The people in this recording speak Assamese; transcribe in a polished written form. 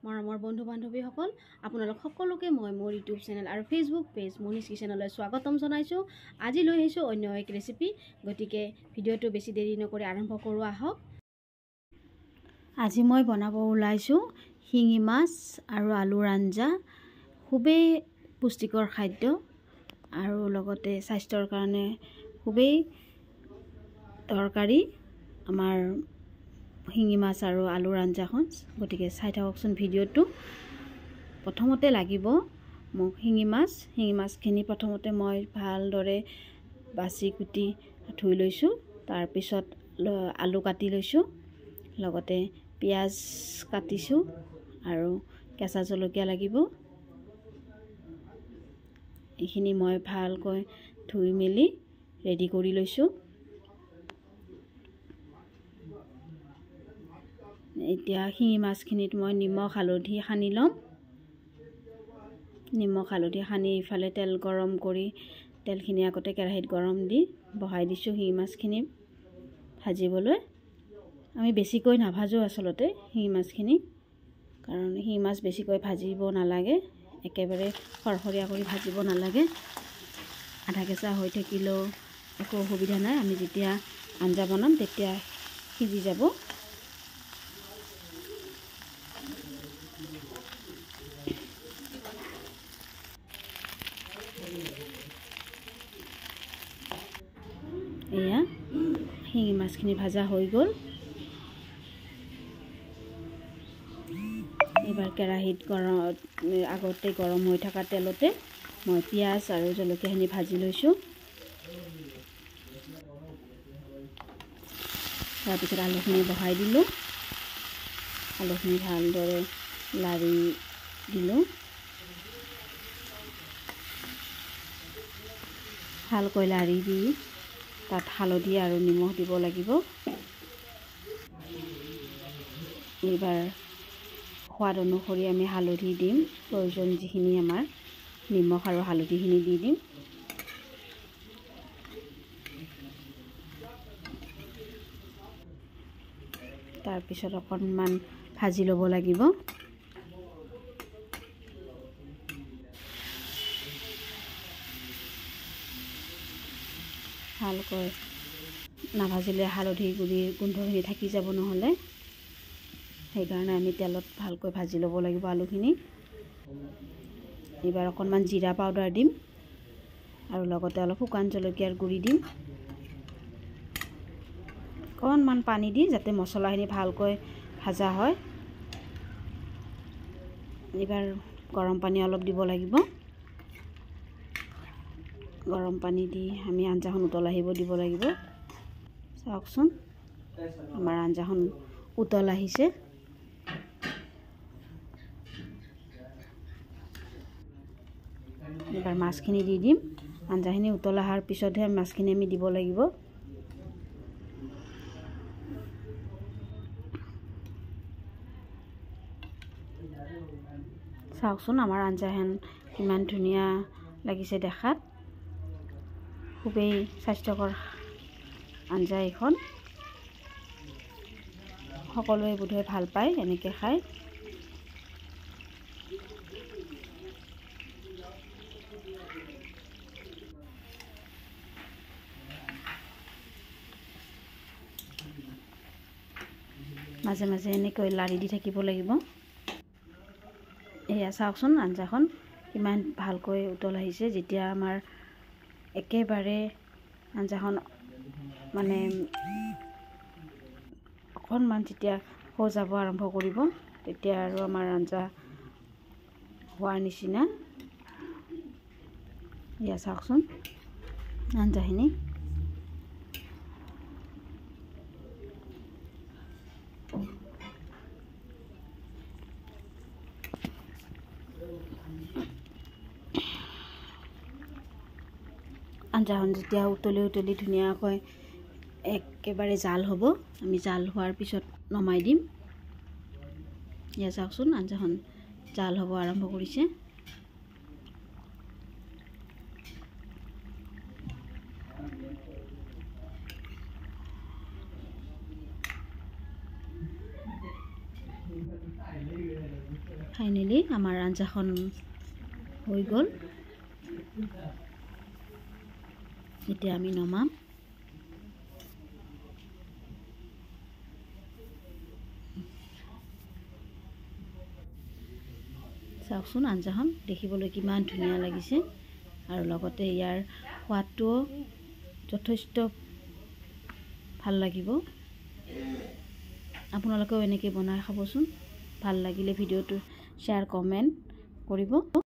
মৰমৰ বন্ধু বান্ধৱীসকল, আপোনালোক সকলোকে মই মোৰ ইউটিউব চেনেল আৰু ফেচবুক পেজ মনিছ কিচেনলৈ স্বাগতম জনাইছোঁ। আজি লৈ আহিছোঁ অন্য এক ৰেচিপি, গতিকে ভিডিঅ'টো বেছি দেৰি নকৰি আৰম্ভ কৰোঁ আহক। আজি মই বনাব ওলাইছোঁ শিঙি মাছ আৰু আলুৰ আঞ্জা। খুবেই পুষ্টিকৰ খাদ্য আৰু লগতে স্বাস্থ্যৰ কাৰণে খুবেই দৰকাৰী আমাৰ শিঙি মাছ আৰু আলুৰ আঞ্জাখন। গতিকে চাই থাককচোন ভিডিঅ'টো। প্ৰথমতে লাগিব মোক শিঙি মাছ। শিঙি মাছখিনি প্ৰথমতে মই ভালদৰে বাছি কুটি ধুই লৈছোঁ। তাৰপিছত আলু কাটি লৈছোঁ, লগতে পিঁয়াজ কাটিছোঁ আৰু কেঁচা জলকীয়া লাগিব। এইখিনি মই ভালকৈ ধুই মেলি ৰেডি কৰি লৈছোঁ। এতিয়া শিঙি মাছখিনিত মই নিমখ হালধি সানি ল'ম। নিমখ হালধি সানি ইফালে তেল গৰম কৰি তেলখিনি আগতে কেৰাহীত গৰম দি বহাই দিছোঁ শিঙি মাছখিনি ভাজিবলৈ। আমি বেছিকৈ নাভাজোঁ আচলতে শিঙি মাছখিনি, কাৰণ শিঙি মাছ বেছিকৈ ভাজিব নালাগে, একেবাৰে খৰখৰীয়া কৰি ভাজিব নালাগে। আধা কেঁচা হৈ থাকিলেও একো অসুবিধা নাই, আমি যেতিয়া আঞ্জা বনাম তেতিয়া সিজি যাব। এয়া শিঙি মাছখিনি ভাজা হৈ গ'ল। এইবাৰ কেৰাহীত গৰম আগতে গৰম হৈ থকা তেলতে মই পিঁয়াজ আৰু জলকীয়াখিনি ভাজি লৈছোঁ। তাৰপিছত আলুখিনি বহাই দিলোঁ। আলুখিনি ভালদৰে লাৰি দিলোঁ। ভালকৈ লাৰি দি তাত হালধি আৰু নিমখ দিব লাগিব। এইবাৰ সোৱাদ অনুসৰি আমি হালধি দিম, প্ৰয়োজন যিখিনি আমাৰ নিমখ আৰু হালধিখিনি দি দিম। তাৰপিছত অকণমান ভাজি ল'ব লাগিব। ভালকৈ নাভাজিলে হালধি গুড়িৰ গোন্ধখিনি থাকি যাব নহ'লে, সেইকাৰণে আমি তেলত ভালকৈ ভাজি ল'ব লাগিব আলুখিনি। এইবাৰ অকণমান জিৰা পাউডাৰ দিম আৰু লগতে অলপ শুকান জলকীয়াৰ গুড়ি দিম। অকণমান পানী দি যাতে মছলাখিনি ভালকৈ ভাজা হয়। এইবাৰ গৰম পানী অলপ দিব লাগিব। গৰম পানী দি আমি আঞ্জাখন উতল আহিব দিব লাগিব। চাওকচোন আমাৰ আঞ্জাখন উতল আহিছে। এইবাৰ মাছখিনি দি দিম। আঞ্জাখিনি উতল অহাৰ পিছতহে মাছখিনি আমি দিব লাগিব। চাওকচোন আমাৰ আঞ্জাখন কিমান ধুনীয়া লাগিছে দেখাত। খুবেই স্বাস্থ্যকৰ আঞ্জা এইখন, সকলোৱে বোধহয় ভাল পায় এনেকৈ খায়। মাজে মাজে এনেকৈ লাৰি দি থাকিব লাগিব। এয়া চাওকচোন আঞ্জাখন কিমান ভালকৈ উতল আহিছে। যেতিয়া আমাৰ একেবাৰে আঞ্জাখন মানে অকণমান যেতিয়া সজাব আৰম্ভ কৰিব, তেতিয়া আৰু আমাৰ আঞ্জা হোৱাৰ নিচিনা। এয়া চাওকচোন আঞ্জাখিনি। আঞ্জাখন যেতিয়া উতলি উতলি ধুনীয়াকৈ একেবাৰে জাল হ'ব, আমি জাল হোৱাৰ পিছত নমাই দিম। এয়া চাওকচোন আঞ্জাখন জাল হ'ব আৰম্ভ কৰিছে। ফাইনেলি আমাৰ আঞ্জাখন হৈ গ'ল। এতিয়া আমি নমাম। চাওকচোন আঞ্জাখন দেখিবলৈ কিমান ধুনীয়া লাগিছে আৰু লগতে ইয়াৰ সোৱাদটোও যথেষ্ট ভাল লাগিব। আপোনালোকেও এনেকৈ বনাই খাবচোন। ভাল লাগিলে ভিডিঅ'টো শ্বেয়াৰ, কমেণ্ট কৰিব।